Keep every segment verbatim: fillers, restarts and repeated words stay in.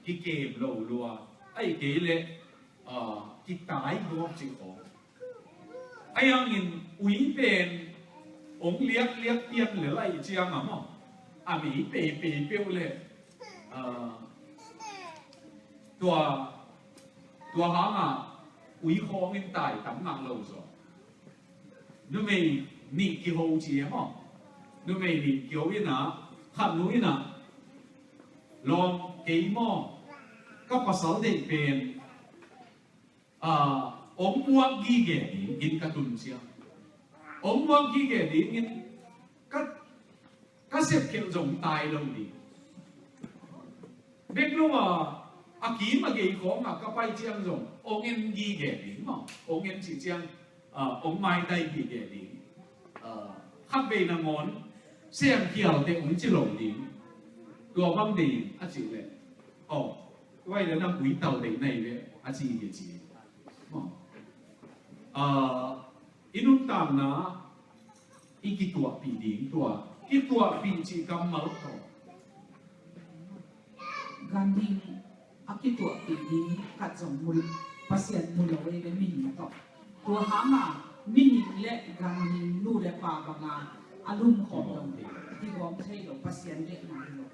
kikem lo lua, ahih kei leh, ah, kitai gawp cih khawng. Ahi hangin ui pen hong liakliak pian le laih ciang a maw, a mei peipei peuh leh, ah, tua, tua hangah ui khawngin tai tam ngak lo zaw. Numei nih kiho ci e maw. Numei nih kiho in ah, khat nu in ah, lawm, kei maw, ka pasal deih pen, ah, hong muak gige dingin ka tun ciang, hong muak gige dingin ka, ka sepkhelh zong tai lo ding. Bek lo a, a kim a gei khawngah ka pai ciang zong hong en gige ding maw, hong en cih ciang, ah, hong maitai gige ding. Ah, khat vei nangawn sem khial teh hong ci lo ding. Tua bang ding a cih leh, aw, tua hi leh nang ui tau deih na hi ve, a ci hi ci. Maw. Ah, i nuntakna i kituahpih ding tua, kituahpih cih kammal tawh. Ganhing a kituahpih ding khat zong mu, Pasian mu lo ei ve, mihing tawh. Tua hangah mihing le ganhing, nu le pa banga a lumkhawm lo, kigawm thei lo, Pasian deihna hi lo.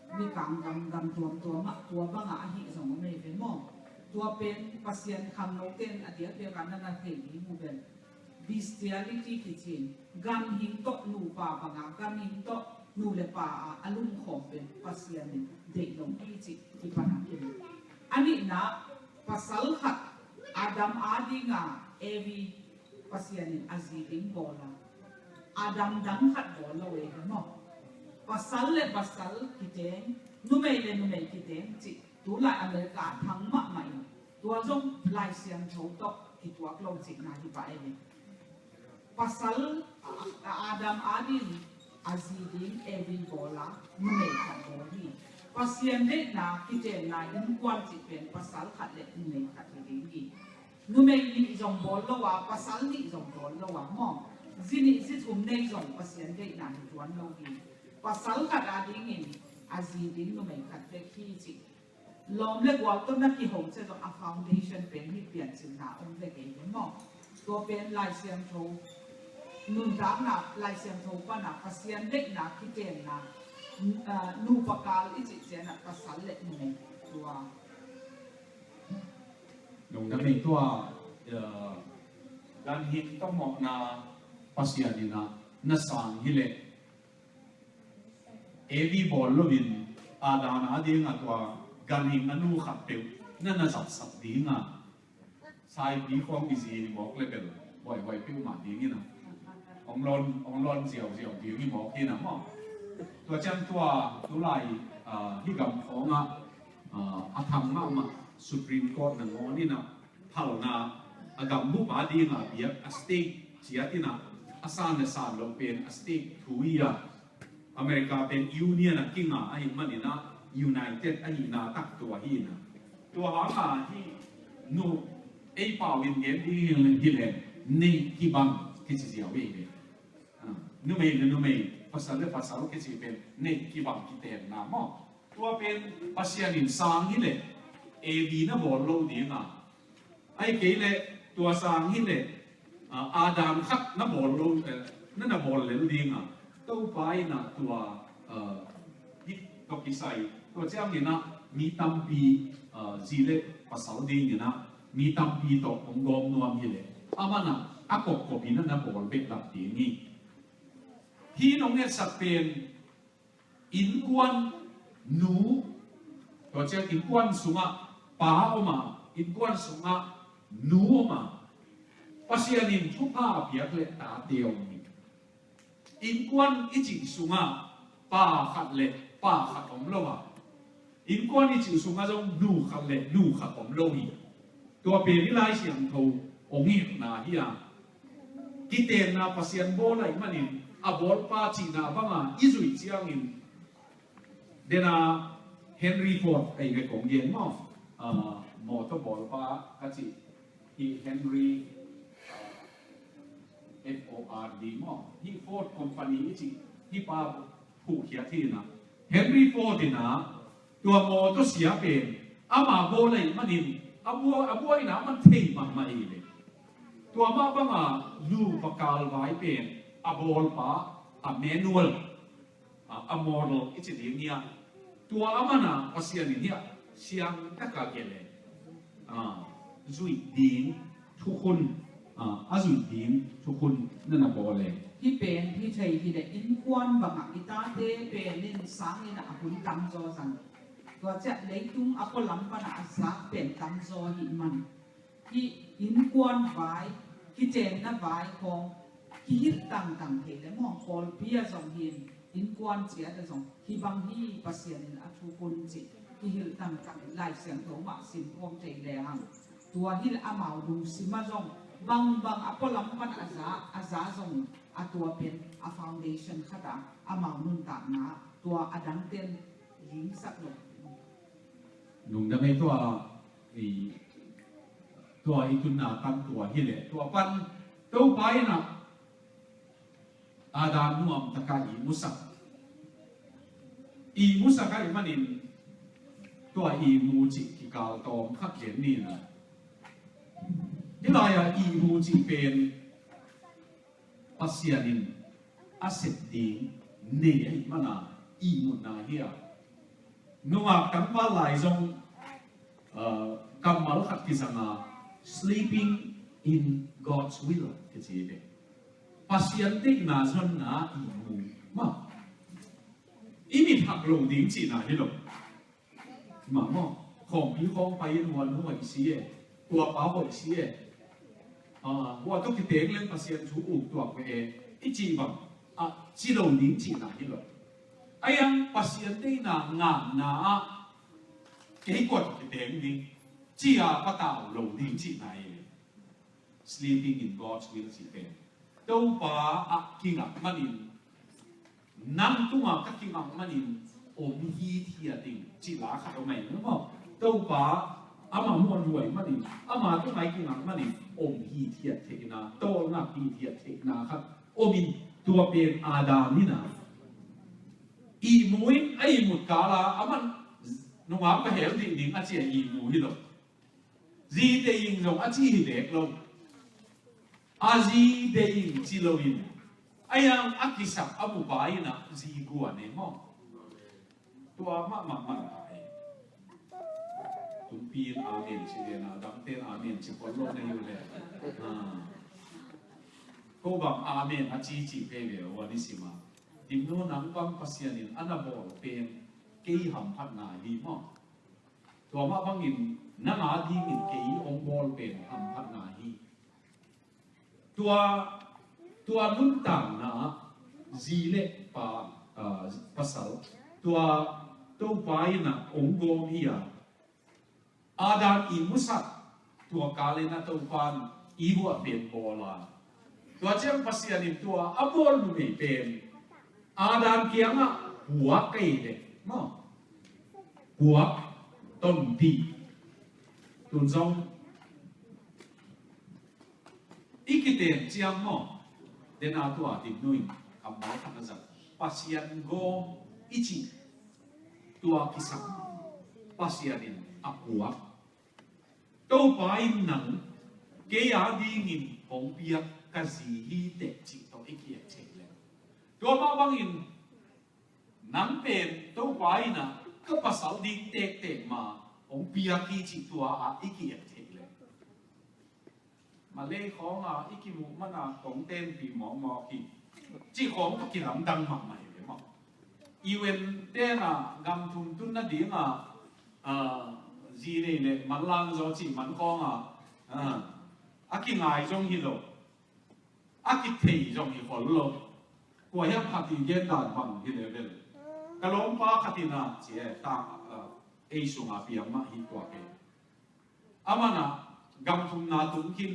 Mikang gam, gam tuamtuam ah tua bangah ahi zong om ei ve maw. Tua pen Pasian khangnote in a diakdiak ah na na thei ding uh pen bestiality kici in, ganhing tawh nupa banga, ganhing tawh nu le pa a, a lumkhawm pen Pasian in deih lo hi cih kipan a hi. A nihna, pasal khat Adam a dinga Evi Pasian in a zi ding bawl a, Adam dang khat bawl lo ei ve maw. Pasal le pasal kiteng, numei le numei kiteng cih tulai America a thang mahmah in, tua zong Lai Siangtho tawh kituak lo cihna hi pah ei ve. Pasal, a, a, Adam a din a zi ding Evi bawl a, numei khat bawl hi. Pasian deihna kitenna innkuan cih pen pasal khat le numei khat hi ding hi. Numei nih zong bawl lo a, pasal nih zong bawl lo a maw. Zi nih zi thum nei zong Pasian deihna hi tuan lo hi. Pasal khat a dingin a zi ding numei khat bek hi cih. Lawm le gual tawh na kiho ciang zong a foundation pen hi piancilna om ve kei ve maw. Tua pen Lai Siangtho nuntakna, Lai Siangtho pana Pasian deihna kitenna, ah, nupa kal i cih ciangin ah pasal le numei tua. Lungdam ei tua, ah, ganhing tawh mawhna Pasian in ah na sang hi leh, Evi bawl loin Adam a dingah tua ganhing a nu khat peuh na na zatsak dingah, saipi khawng i zi hi mawk le bel buaihuai peuhmah ding in ah, hong lawn, hong lawn ziauziau ding hi mawk hi na maw. Tua ciang tua tulai, ah, hih gam khawngah, ah, a thang mahmah Supreme Court nangawn in ah, halna, a gambup a dinga biak a state ciat in ah, a san le san lo pen a state thu hi a, America pen Union a kinga ahih manin ah United ahihna tak tua hi in ah. Tua hanga hih nu, ei pau in gen ding hi leh, neih kibang kici ziau hi ve. Ah, numei le numei, pasal le pasal kici pen neih kibang kitenna maw. Tua pen Pasian in sang hi leh Evi na bawl lo ding a, ahih kei leh tua sang hi leh, ah, Adam khat na bawl lo, eh, na na bawl lel ding a, Topa in ah tua, ah, hih tawh kisai, tua ciangin ah mi tampi, ah, zi le pasal dingin ah mi tampi tawh hong gawm nuam hi leh, aman ah a kopkop in ah na bawl behlap ding hi. Hih nong etsak pen innkuan nu, tua ciang innkuan sungah pa om a, innkuan sungah nu om a, Pasian in thupha a piak le tate om hi. Innkuan i cih sungah pa khat le pa khat om lo a, innkuan i cih sungah zong nu khat le nu khat om lo hi. Tua pen i Lai Siangtho hong hilhna hi a, kitenna Pasian bawl ahih manin a bawlpa cihna banga i zuih ciangin, dena Henry Ford, ei ve kong gen maw, ah, mawtaw bawlpa ka cih hi, Henry, ah, F O R D maw, hi Ford Company i cih hi pa phuhkhiat hi na. Henry Ford in ah Tua mawtaw sia pen ama bawl ahih manin a bua, a buaina a man thei mahmah hi ve. Tua mah banga nupa kalvai pen a bawlpa, a manual, a, a model i ci ding hi a, tua a mana Pasian in hiah siangtaka gelh e. A, zuih ding thukhun, a, a zuih ding thukhun na na bawl e. Hih pen hi thei hileh innkuan bangah i tate pen in sangin a hun tamzaw zang. Tua ciah leitung a pualam panah a zak pen tamzaw ahih man, hih innkuan vai, kitenna vai khawng kihilh tangtang thei le maw, Kawlpi ah zong hi in, innkuan ciat ah zong hih bang hi, Pasian in a thukhun cih kihilh tangtang in Lai Siangtho mah sim khawm thei le hang. Tua hileh amau lungsim ah zong bangbang a pualam pan a za, a za zong a tua pen a foundation khat ah amau nuntakna tua a dangten lingsak lo. Nungdam ei tua i, tua i tunna pan tua hileh tua pan Topa in ah Adam nuamtaka ihmusak. Ihmusak ahih manin tua ihmu cih kikal tawm khat gen ni na. Hih lai-ah ihmu cih pen Pasian in a sep ding nei ahih mana ihmutna hi a. Nungak tangval lai zong, uh, kammal khat kizanga, sleeping in God's will kici hi ve. Pasian deihna zonna ihmu mah. I mit hak lo ding cihna hi lo. Mah maw, khawmpi khawng pai in huan hoih si e, kuapa hoih si e. Ah, hua tawh kiteng leng Pasian thu uk tuak ve e, i cih bang, ah, ci lo ding cihna hi lo. Ahi hang Pasian deihna ngakna ah kei kua tawh kiteng ding, ci-a patau lo ding cihna hi. Sleeping in God's will cih pen Topa ah kingak manin, nang tungah ka kingak manin om hithiat ing cih la khat om ahi maw? Topa ama muanhuai manin, ama tungah i kingak manin om hithiat theihna, tawlngak hithiat theihna khat om in, tua pen Adam hi na. Ihmu in a ihmut kala aman nungak va hel dih ding a ci a ihmu hi lo. Zi deih ing zong a ci hi bek lo. A zi deih ing ci loin, a yang a kisak a mupa in ah zi guan e maw? Tua mahmah man lai. Tumpi in amen ci den a, dangte in amen ci pon lo na hi uh le. Ha. Ko bang amen a ci ci pe ve uh a ni sim a. Dimnu, nang bang Pasian in a na bawl pen kei hamphatna hi maw? Tua mah bangin nang a dingin kei hong bawl pen hamphatna hi. Tua, tua nuntakna ah zi le pa, ah, pasal, tua Topa in ah hong gawm hi a. Adam ihmusak, tua kal in ah Topa in Eve ah pen bawl a. Tua ciang Pasian in tua a bawl numei pen Adam kiangah puak kei le maw? Puak, tonpih. Tun zong i kiteng ciang maw? Den a tua Dimnu in kammal khat a zang. Pasian gawm i cih tua kisam Pasian in a puak. Topa in nang kei a dingin hong piak ka zi hi teh cih tawh i ki-et thei le. Tua mah bangin nang pen Topa in ah ka pasal ding tektek ma hong piak hi cih tua ah i ki-et thei le. Malay khawng ah i kimuh man a kong tenpih mawkmawk hi cih khawng tawh kilamdang mahmah hi ve maw? U N ten ah gam thum tun nading ah, ah, zi nei le manlang zaw cih man khawng ah, ah, a kingai zong hi lo. A kithei zong hi khol lo. Kua hiam khat in gen dan bang hi level. Ka lawmpa khat in ah ci e, ta, ah, ei sungah piang mah hi tua pen. Aman ah gam thumna tung khin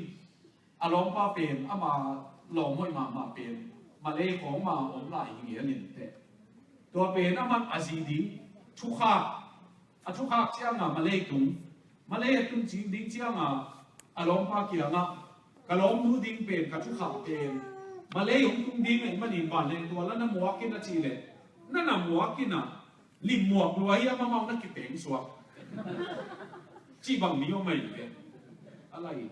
a lawmpa pen, ama lawm hoih mahmah pen Malay khawng mah om lai hi ngial in teh. Tua pen aman a zi ding thukhak, a thukhak ciangah Malay tung, Malay a tun cing ding ciangah a lawmpa kiangah, ka lawmnu ding pen ka thukhak pen Malay hong tung ding ahih manin vanleng tua la na muak in a cih leh, na na muak in ah Limmuak lua hi a, amau na kiteng suak. Cih bang mi om ahi ve. A lai.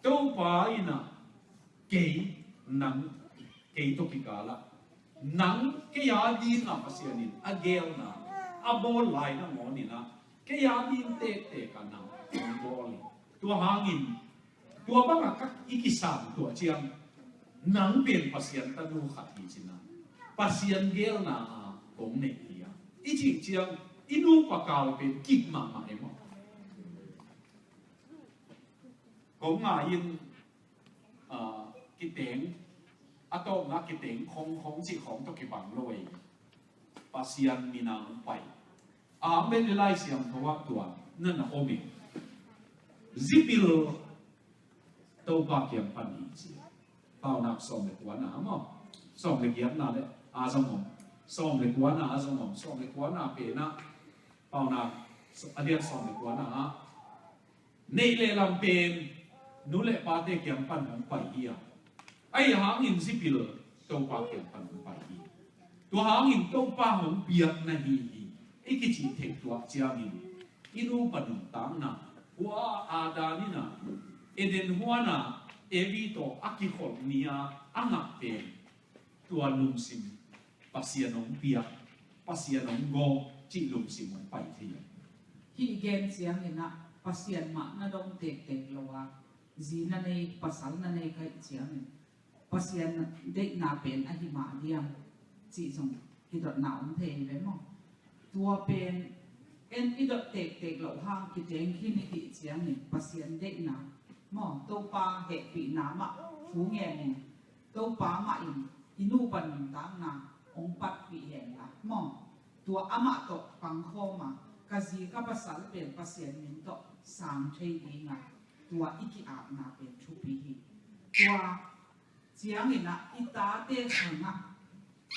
Topa in ah kei, nang, kei tawh kikal ah, nang kei a ding a Pasian in a gelna a bawl lai nangawn in ah, kei a ding tektek ah nang hong bawl hi. Tua hangin tua bangah ka i kisam tua ciang, nang pen Pasian tanu khat hi cin ah, Pasian gelna ah kong neih hi a, i cih ciang i nupa kal pen kik mahmah e maw. Kong ngai in, ah, kiteng, a tawpna kiteng khong khong cih khong tawh kibang lo ei. Pasian min a hong pai. A hang pen i Lai Siangtho ah tua na na om in. Zipil Topa kiang pan hi ci. Paunak sawm le kuana maw. Sawm le giatna le a zong om. Sawm le kuana a zong om. Sawm le kuana pen ah. Paunak a lian sawm le kuana ah. Neih le lam pen nu le pate kiang pan hong pai hi a, ahi hangin zipil Topa kiang pan hong pai hi. Tua hangin Topa hong piak na hi hi. I kicih theih tuak ciangin i nupa nuntakna, hua Adam in ah Eden huan ah Evi tawh a kikholh ni a a ngah pen tua lungsim, Pasian hong piak, Pasian hong gawh cih lungsim hong pai thei a. Hih gen ciangin ah Pasian mah na dong tektek lo a, zi na nei, pasal na nei ka hih ciangin Pasian deihna pen ahi mah diam cih zong kidotna om thei hi ve maw. Tua pen en i dot tektek loh hang kiteng khin i hih ciangin Pasian deihna maw, Topa hehpihna mah thu ngen in, Topa mah in i nupa nuntakna hong patpih hen la maw. Tua amah tawh pangkhawm a, ka zi ka pasal pen Pasian min tawh sang thei ding a, tua i ki-apna pen thupi hi. Tua ciangin ah i tate khangah,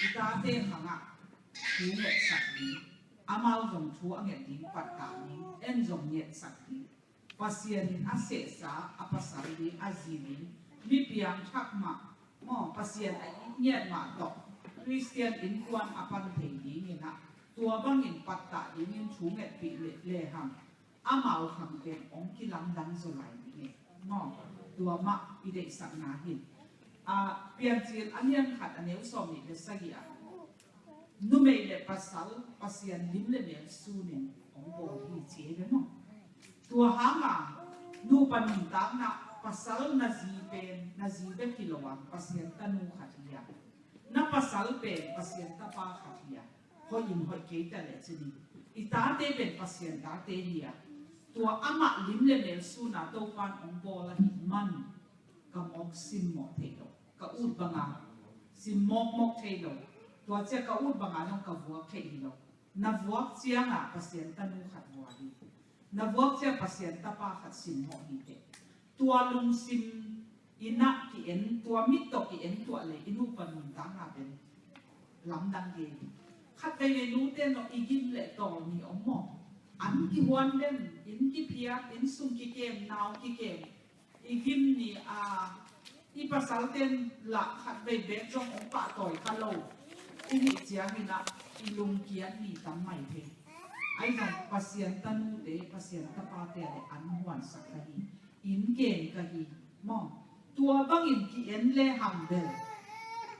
i tate khangah thu ngetsak ding, amau zong thu a nget ding pattah ding, en zong ngetsak ding. Pasian in a sehsa a pasal ding, a zi ding, mi piangthak mah maw, Pasian a it ngiat mah tawh Khristian innkuan a pan thei dingin ah tua bangin pattah dingin thu ngetpih le, lehang amau khang pen hong kilamdang zaw lai ding e maw. Tua mah i deihsakna hi. A, Piancil a lian khat a neu sawm nih le sagih ah numei le pasal Pasian lim le mel sunin hong bawl hi ci e ve maw. Tua hanga nupa nuntakna pasal na zi pen na zi bek hi lo a, Pasian tanu khat hi a, na pasal pen Pasian tapa khat hi a, hoih in hoih kei ta leh cin hi. I tate pen Pasian tate hi a, tua amah lim le mel suna Topan hong bawl ahih man ka mawk simmawh thei lo, ka ut banga simmawkmawk thei lo. Tua cia ka ut banga zong ka vuak thei hi lo. Na vuak cianga Pasian tanu khat vua hi. Na vuak cia Pasian tapa khat simmawh hi teh. Tua lungsim in ah ki-en, tua mit tawh ki-en tuah le i nupa nuntakna pen lamdang hi. Khat veivei nute nawh i gim le tawl ni om maw. An kihuan den, inn kiphiat, inn sung kikem, nau kikem. I gim ni a, i pasal ten lah khat vei bek zong hong pahtawi kha lo. I hih ciangin ah i lungkiat ni tam mai thei. Ahi zong Pasian tanute, Pasian tapate a le an huansak ka hi. Inn kem ka hi maw. Tua bangin ki-en le hang bel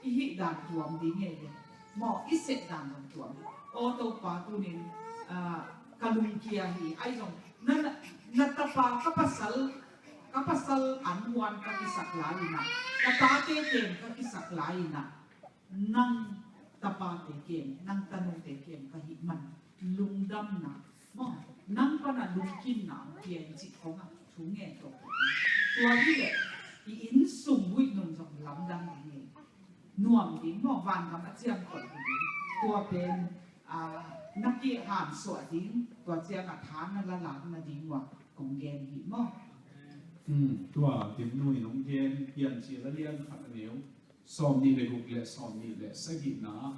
i hih dan tuam ding e le maw, i seh dan zong tuam. Aw Topa tunin, ah, ka lungkia hi. Ahi zong na, na, na tapa ka pasal, ka pasal an huan ka kisak lai-in ah, ka tate kem ka kisak lai-in ah, nang tapate kem, nang tanute kem ka hih man lungdamna maw, nang pana lungkimna hong pia in cih khong ah thu ngen tawh. Tua hi leh i inn sung huih nung zong lamdang ding e. Nuam ding maw, vangam a ciam koih hi ding. Tua pen, ah, na kiham suah ding, tua ciangah tha na la lak nading uh a kong gen hi maw. Hmm, tua Kimnu in hong gen Piancil a lian khat a neu sawm nih le guk le sawm nih le sagihna,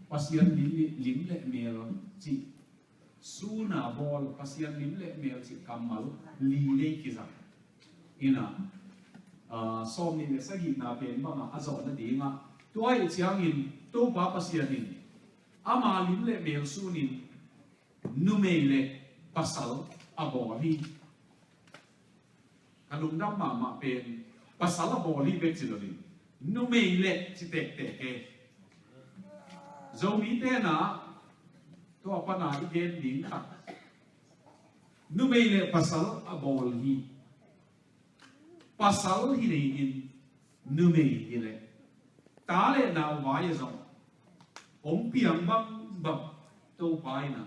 Pasian lim, lim le mel cih suna bawl, Pasian lim le mel cih kammal li nei kizang. Ina, ah, sawm nih le sagihna pen bangah a zawh nadingah, tua ih ciangin Topa Pasian in Ama lim le mel sunin numei le pasal a bawl hi. Ka lungdam mahmah pen pasal a bawl hi bek ci lo ding. Numei le ci tektek e. Zomi tena tua pana i gen ding khat. Numei le pasal a bawl hi. Pasal hi lei in numei hi le ta le nau vai a zong hong piang bangbang Topa in a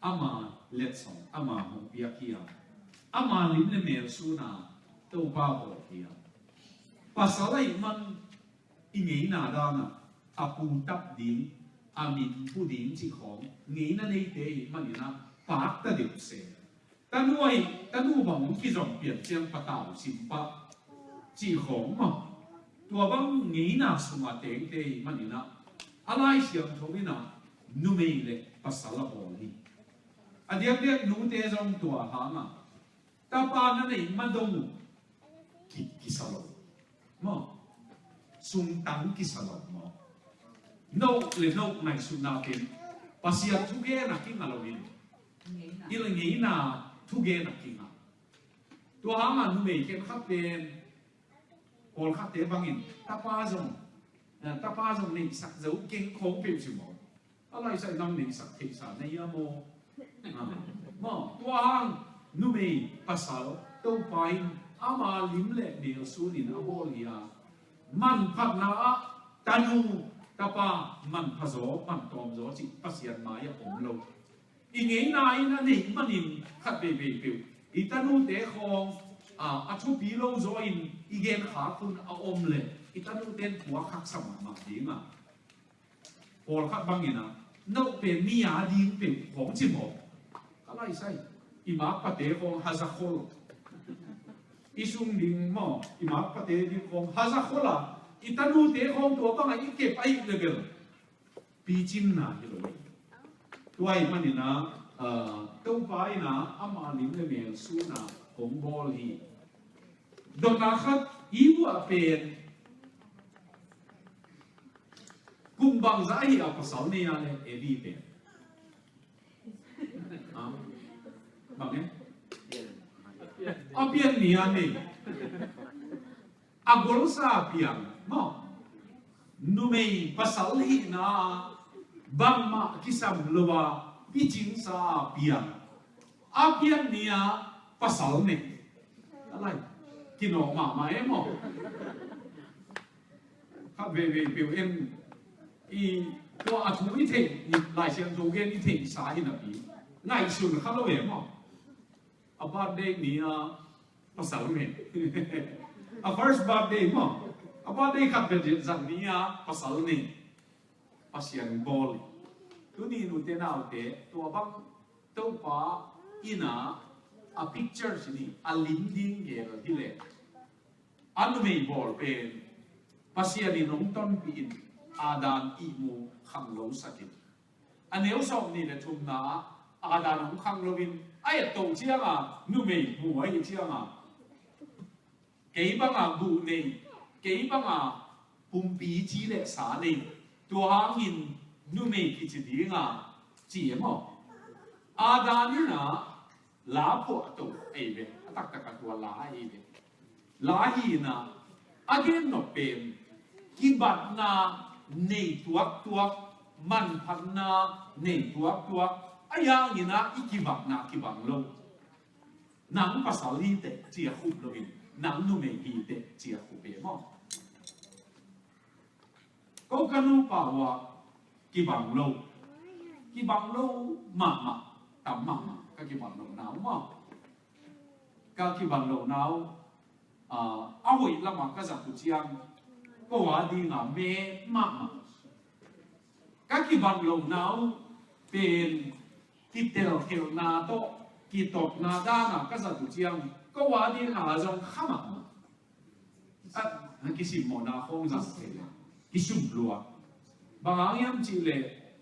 ama letsong ama hong piak hi a, ama lim le mel suna Topa bawl hi a. Pasal ahih man i ngeina dana a pu tap ding, a min pu ding cih khawng ngeina neite ahih manin a pakta deuh se. Tanu ahi, tanu bang hong kizom pian ciang patau sim pah cih khawng maw? Tua bang ngeina sunga tengte ahih manin a, a Lai Siangtho in a numei le pasal a bawl hi. A diakdiak nute zong tua hanga tapa na neih madong uh ki, kisa lo. Maw? Sungtang kisa lo maw? No le no ngaihsutna pen Pasian thugen a kinga lo in, i le ngeina thugen a kinga. Tua hanga numei khen khat pen pawlkhatte bangin tapa zong, eh, tapa zong neihsak zo keng khawng peuh si maw? A laisai nang neihsak theihsa na hia maw? Ah, maw, tua hang numei pasal Topa in ama lim le mel sunin a bawl hi a, manphatna ah tanu tapa manpha zaw mantawm zaw cih Pasian mai-ah om lo. I ngeina in a neih manin khat veivei peuh i tanute khawng, ah, a thupi lo zaw in i genkhak hun a om le i tanute in puak haksa mahmah ding a. Pawlkhat bangin a, no pen mi a ding peuh khawng ci maw? Ka laisai, i makpate khawng haza khol. I sung ding maw, i makpate ding khawng haza khol a, i tanute khawng tua banga i kep ahih le bel picing na hi lo. Tua ahih manin a, ah, Topa in a ama lim le mel suna hong bawl hi. Dotna khat i buah pen kum bangzah hi a pasal nei a le Evi pen? Ha? Bang e? A pian ni a nei. A golsa a piang maw? Numei pasal hihna bangmah kisam lo a picingsa a piang. A pian ni a pasal nei. A lai kinawh mahmah e maw? Khat veivei peuh en i tua a thu i theih, Lai Siangtho gen i theihsa hi napi ngaihsun kha lo e maw? A birthday ni a pasal nei. A first birthday maw? A birthday khat bel zang ni a pasal nei. Pasian bawl. Tuni nute naute tua bang Topa in a, a picture ci ni, a lim ding gel hi le a numei bawl pen Pasian in hong tonpih in Adam ihmu khanglo sak in. A neu sawm nih le thumna ah Adam hong khanglo in a ettoh cianga numei mu ahih cianga kei banga guh nei, kei banga pumpi ci le sa nei, tua hangin numei kici dinga ci e maw? Adam in a la phuahtoh ei ve, a taktak a tua la ei ve. La hi in a, a gen nop pen kibatna nei tuaktuak, manphatna nei tuaktuak, a yang in a i kibatna kibang lo. Nang pasal hi teh ci a khup lo in, nang numei hi teh ci a khup e maw? Ko ka nupa uh a kibang lo, kibang lo mahmah, tam mahmah ka kibang lo nau maw? Ka kibang lo nau, ah, a hoih lamah ka zat uh ciang ko a dinga me mahmah. Ka kibang lo nau pen kitelkhelhna tawh kitotna dana ka zat uh ciang ko a dinga zong kha mahmah. A, a kisimmawhna khawng zang thei le kisum lua. Bang hang hiam cih le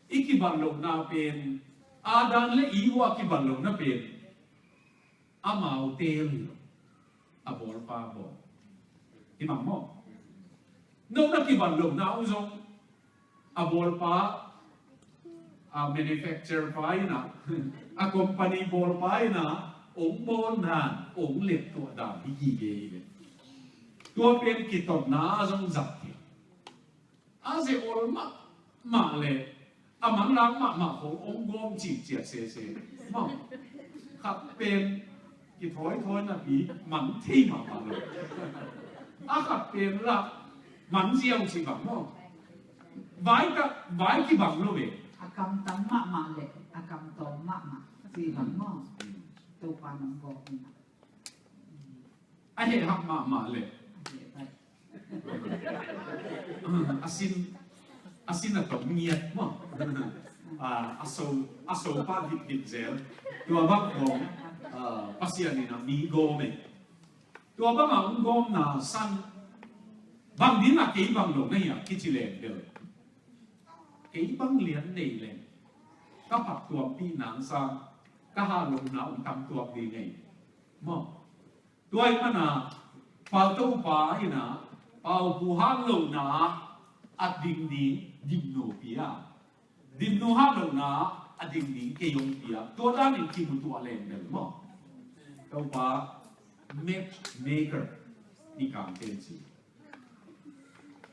i kibat lohna pen Adam le Eve a kibat lohna pen amau teel hi lo. A bawlpa bawl hi mang maw? No na kibat lohna uh zong a bawlpa a manufacture pa in ah, a company bawl pa in ah, ong bawl dan, ong lemtuah dan hi gige hi ve. Tua pen kitotna zong zat hi. A ze ol mahmah le a manlang mahmah khong ong gawm cihciat sese. Maw, khat pen kithawithawi napi man thei mahmah lo. A khat pen lah man ziau ci bang maw. Vai ka, vai kibang lo ve. A kam tam mahmah le a kam tawm mahmah ci bang maw. Topa nong gawm in ah. A heh hak mahmah le a sin, a sin a tom ngiat maw. A, a so, a so pa dipdip zel. Tua bang khong, a, Pasian in a mi gawm e. Tua bang a ong gawmna san bang ding a kei bang lo na hi a kici leng bel. Kei bang lian nei leng ka phat tuampih nang sa ka hah lohna ong tam tuak ding ei. Maw. Tua ahih manin ah, Pau Topa in ah, Pau Pu hang lohna a ding ding Dimnu pia. Dimnu hang lohna a ding ding kei hong pia. Tua danin kimu tuah leng bel maw. Topa matchmaker ni kang ten ci.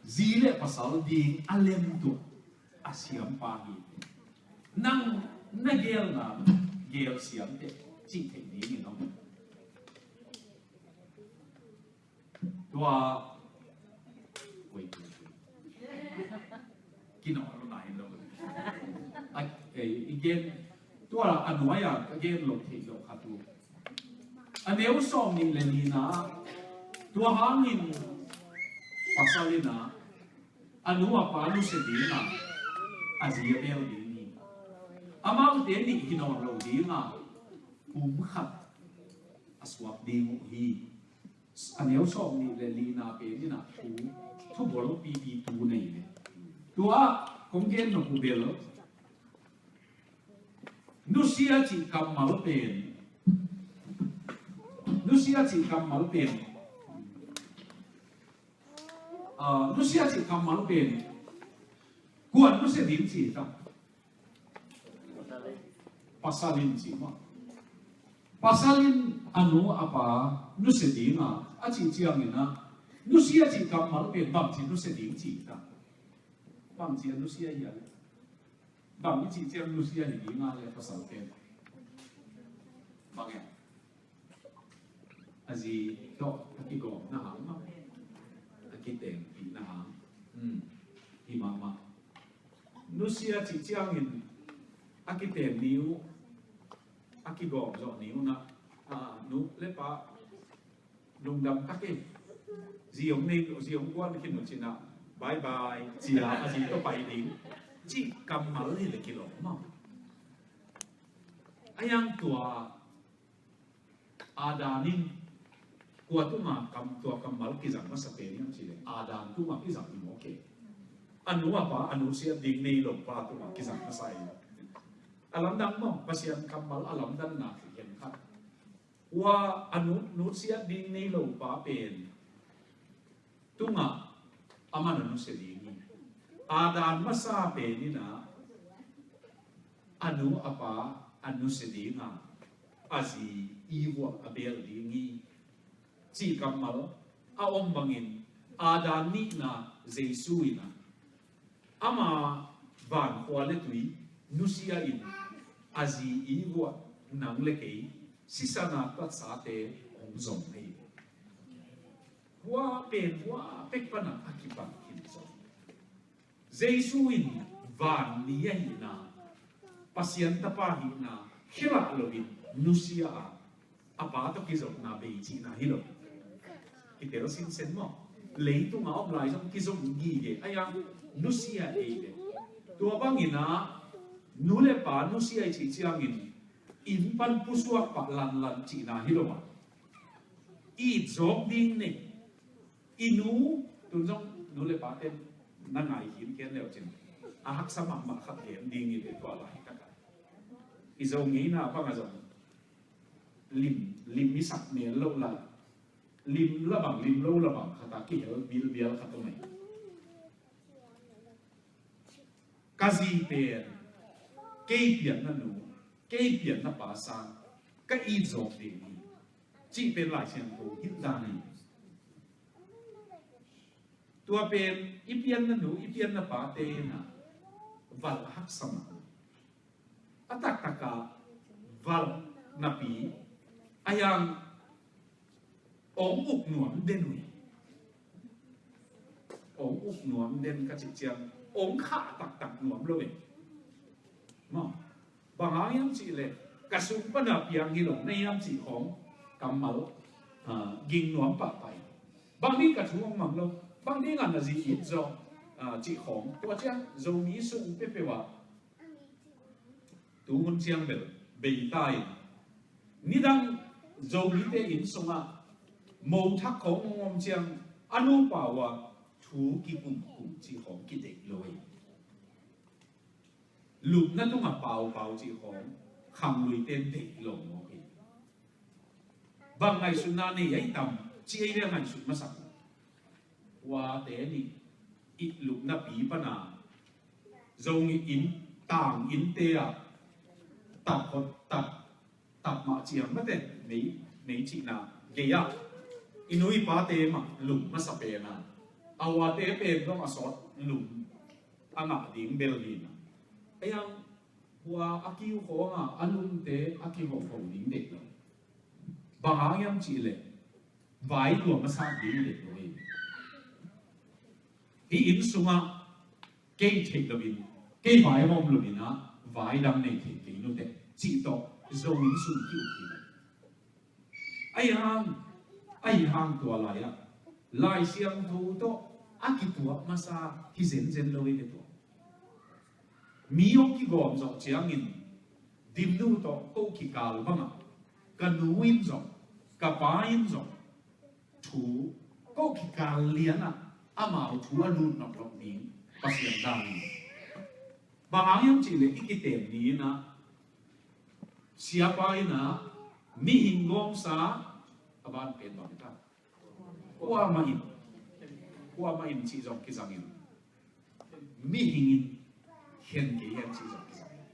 Zi le pasal ding a lemtuah a siampa hi. Nang na gelna gel siam teh cih theih ding in om. Tua koi tu kinawh lo na hin lo. Ai, eh, i gen tua a nuai a ka gen lo theih lo khat uh. A neu sawm nih le nihna tua hangin pasal in ah a nu a pa nusia ding a, a zi a bel ding hi. Amaute nih hi nawn lo ding a, kum khat a suak ding uh hi. A neu sawm nih le lina pen in ah thu, thubol pipi tu nei le. Tua kong gen nop uh bel nusia cih kammal pen, nusia cih kammal pen, ah, nusia cih kammal pen kuan nusia ding ci ta. Pasal in ci maw. Pasal in a nu a pa nusia ding a, a cih ciangin ah nusia cih kammal pen bangci nusia ding ci ta. Bangci a nusia hi a le. Bang i cih ciang nusia hi ding a le pasal pen. Bang e. A zi tawh a kigawmna hang maw. A kitengpihna hang. Hmm. Hi mahmah. Nusia cih ciangin a kiteng ni uh, a kigawm zawh ni uh na, a, nu le pa lungdam tak e. Zi hong nei, zi hong guan khin uh cin ah, bye bye, ci a, a zi tawh pai ding. Cih kammal hi le kilawm maw. A yang tua Adam in kua tungah kam, tua kammal kizang masa pen hiam cih leh Adam tungah kizang hi maw ke. A nu a pa, a nusiat ding nei lo pa tungah kizang masa hi. A lamdang maw, Pasian kammal a lamdanna khenkhat. Kua a nu, nusiat ding nei lo pa pen tungah aman a nusia ding hi. Adam masa pen in ah a nu a pa a nusia ding a, a zi Eve a bel ding hi. Cih kammal a om bangin Adam nihna Jesu in ah ama vankhua le tui nusia in a zi Eve nang le kei sisan a tatsate hong zom hi. Hua pen hua pek panah a kipan khin zo. Jesu in vanmi ahihna, Pasian tapa ahihna khilah loin nusia a, a pa tawh kizopna bei cihna hi lo. Kitel sinsen maw. Leitungah om lai zong kizop gige a, a nusia ei le. Tua bangin ah nu le pa nusia i cih ciangin inn pan pusuak pah lanlan cihna hi lo a, it zawk ding nei. I nu, tun zong nu le pa ten na ngai khin khen leu cin a haksa mahmah khat gen ding i tua lai takah i Zo ngeina bangah zong lim, lim i sak mel loh la, lim la bang lim lo la bang khat a kihel bilbial khat om ei. Ka zi pen kei pianna nu, kei pianna pa sang ka it zawk ding hi, cih pen Lai Siangtho hilh dan hi. Tua pen i pianna nu, i pianna pate in ah valh a haksa mah. A taktak a valh napi a hiang ong uk nuam den uh hi. Ong uk nuam den ka cih ciang ong khah taktak nuam lo ve. Maw, bang hang hiam cih leh ka sung pan a piang hi lo na hiam cih khawng kammal, ah, ging nuam pahpah hi. Bang ding ka thu hong mang lo, bang ding a na zi it zaw, ah, cih khawng. Tua ciang Zomi sung peuhpeuh ah tu hun ciang bel bei ta in, nidang Zomite inn sungah mo thak khawng hong om ciang a nupa uh a thu kikumkum cih khawng kideih lo hi. Lupna tungah paupau cih khawng khangluite deih lo mawk hi. Bang ngaihsutna nei ahi tam, ci ei le ngaihsut masak. Uate nih i lupna pi pana zong i inn, tang innte ah tap hot tap, tap mah ciang mate, mei, mei cihna gei ah i nu i pate mah lum masa pen a, a uate pen zong a sawt lum a ngah ding bel hi na. A hiang hua a kiu khawng a a lumte a kihoho ding deih lo. Bang hang hiam cih leh vai lua masa ding deih lo hi. Hih inn sungah kei theih lo in, kei vai hawm lo in ah vai dang nei thei kei nuteh cih tawh Zo inn sung kiuk hi. Ahi hang, ahi hang tua lai-ah Lai Siangtho tawh a kituak masa hi zenzen lo hi le tua. Mi hong kigawm zawh ciangin Dimnu tawh ko kikal bangah ka nu in zong ka pa in zong thu ko kikal lianah amau thu a lut nawk lo ding Pasian dan hi. Bang hang hiam cih leh i kitem ni-in ah siapa in ah mihing gawmsa a ban pen bang ta. Kuamah in, kuamah in cih zong kizangin, mihing in khen kei hen cih zong kizangin.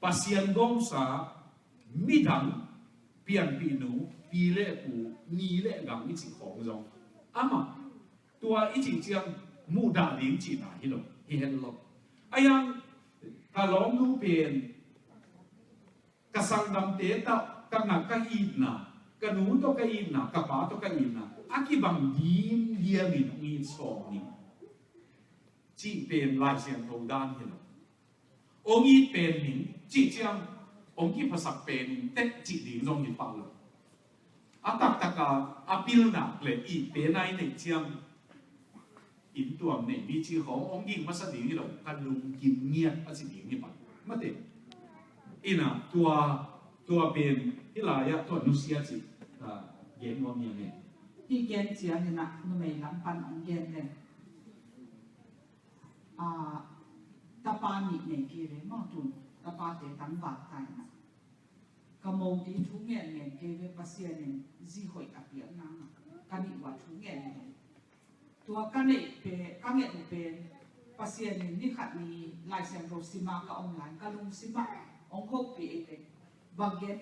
Pasian gawmsa midang pianpihnu, pi le pu, ni le gang i cih khawng zong amah tua i cih ciang muhdah ding cihna hi lo, hi het lo. A hiang ka lawmnu pen ka sanggamte tawh ka ngak ka itna, ka nu tawh ka itna, ka pa tawh ka itna a kibang dimdiamin hong it sawm ning cih pen Lai Siangtho dan hi lo. Hong it pen ning cih ciang hong kiphasak pen ning teh cih ding zong hi pah lo. A taktak a a pilna le itna i neih ciang inn tuam nei mi cih khawng hong ging masa ding hi lo, ka lungkim ngiat a ci ding hi pah. Mate. Ina tua, tua pen hih lai-ah tua nusia cih, ah, gen nuam hi a nge. Hih gen ciangin ah numei lam pan hong gen le. Ah, tapa nih nei kei ve maw tun, tapate tangval ta in ah. Ka mote thu ngen ngen kei ve, Pasian in zi hoih a piak nang a, ka nih ua thu ngen ngen. Tua ka neih pen, ka nget uh pen Pasian in ni khat ni Lai Siangtho sim a ka om lai, ka lungsim ah hong hopih ei ve. Bang gen